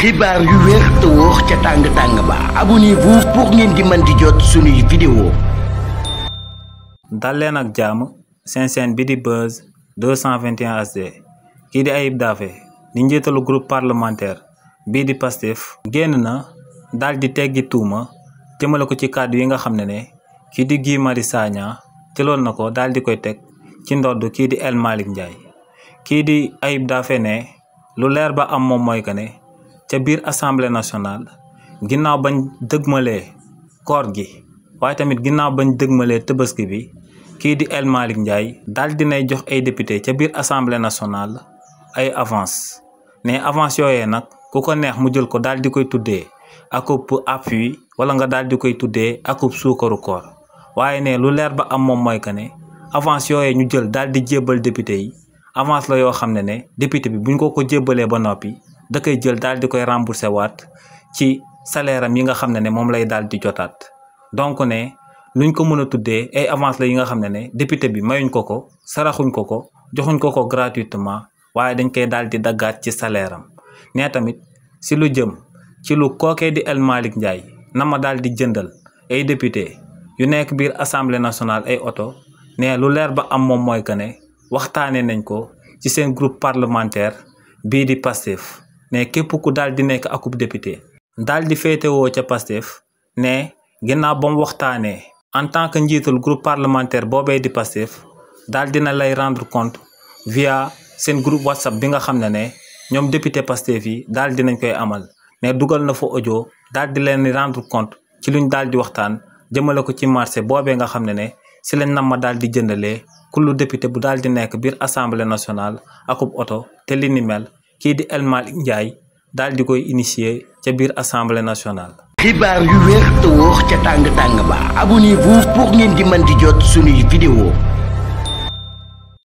xibaar yu wér te wóor ca tàng ba abonnez-vous pour ngeen di mën di jot suñuy vidéo. dal leen ak jàmm seen chaîne bi di Buzz 221 HD kii di Ayib Daffé di njiitalu groupe parlementaire bii di Pastef génn na daal di teggi tuuma jëmale ko ci kàddu yi nga xam ne kii di Guy Marius Sagna jëloon na ko daal di koy teg ci ndodd kii di El Malick Ndiaye. kii di Ayib Daffé ne lu leer ba am moom mooy que ne ca biir assemblée nationale ginnaaw bañ dëgmalee koor gi waaye tamit ginnaaw bañ dëgmalee tëbaski bi kii di El Malick Ndiaye daal dinay jox ay député ca biir assemblée nationale ay avance ne avance yooyee nag ku ko neex mu jël ko daal di koy tuddee akub appui wala nga daal di koy tuddee akub suukaru koor waaye ne lu leer ba am moom mooy que ne avance yooyee ñu jël daal di jébbal député yi avance la yoo xam ne député bi buñ ko jébbalee ba noppi da koy jël daal di koy remboursé waat ci salaire am yi nga xam ne moom lay daal di jotaat donc ne luñ ko mën a tuddee ay avance la yi nga xam ne député bi mayuñ ko saraxuñ ko joxuñ ko gratuitement waaye dañ koy daal di daggaat ci salaire am ne tamit si lu jëm ci lu kookee di El Malick Ndiaye na ma daal di jëndal ay député yu nekk biir assemblée nationale ay oto ne lu leer ba am moom mooy que ne waxtaanee nañ ko ci seen groupe parlementaire bii di Pastef ne képp ku daal di nekk akub député daal di féetewoo ca Pastef ne ginnaaw ba mu waxtaanee en tant que njiital groupe parlementaire boobee di Pastef daal dina lay rendre compte via seen groupe WhatsApp bi nga xam ne ñoom député Pastef yi daal dinañ koy amal ne dugal na fa audio daal di leen rendre compte ci luñ daal di waxtaan jëmale ko ci marché boobee nga xam ne si lañ nam ma daal di jëndalee kullu député bu daal di nekk biir assemblée nationale akub oto te li ni mel kii di El Malick Ndiaye daal di koy initier ca biir assemblée nationale. xibaar yu wér te wóor ca tàng ba abonnez-vous pour ngeen di mën di jot suñuy vidéo.